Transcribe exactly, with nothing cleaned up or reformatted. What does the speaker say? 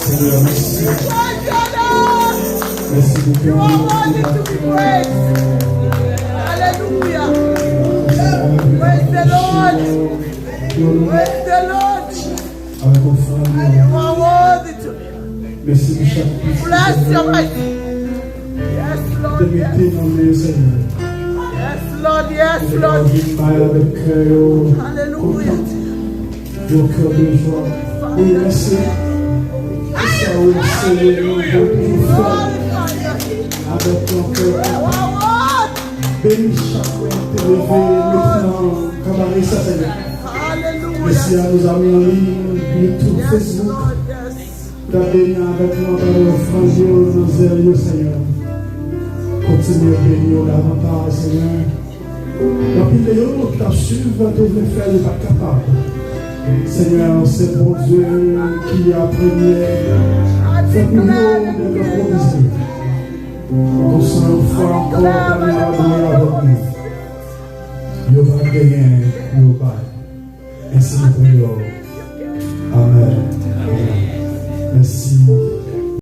Senyè, mèsi. Mèsi pou kè ou. You are worthy to be praised. Hallelujah. Praise the Lord. Praise the Lord. Avèk ofrann nou. You are worthy to be. Mèsi pou chak pitit. Bless your mighty. Yes, Lord, yes. Te mete nan men yo, Senyè. Yes, Lord, yes, Lord. Yo vin bay avèk kè yo. Hallelujah. Yon kè de jwa. Wi, mèsi. Pou sa ou, Senyè, nou pou toujou fè avèk yon kè kontan. Beni chak mwen ki te leve, mete nan kabare sa, Senyè. Mèsi a nos amis en ligne, YouTube, Facebook. Gade nou avèk nou atravè ofrann yo nan zèl yo, Senyè. Kontinye beni yo davantaj, Senyè. Anpil de yo k t ap swiv te vle fè, yo pa t kapab. Senyè, se Bondye ki a premye fè pou yo de gran pwovizyon. Konsa, yon fwa ankò, Senyè, adore avèk nou. Yo va genyen pou yo bay. Ensi nou priye. Amèn. Amèn.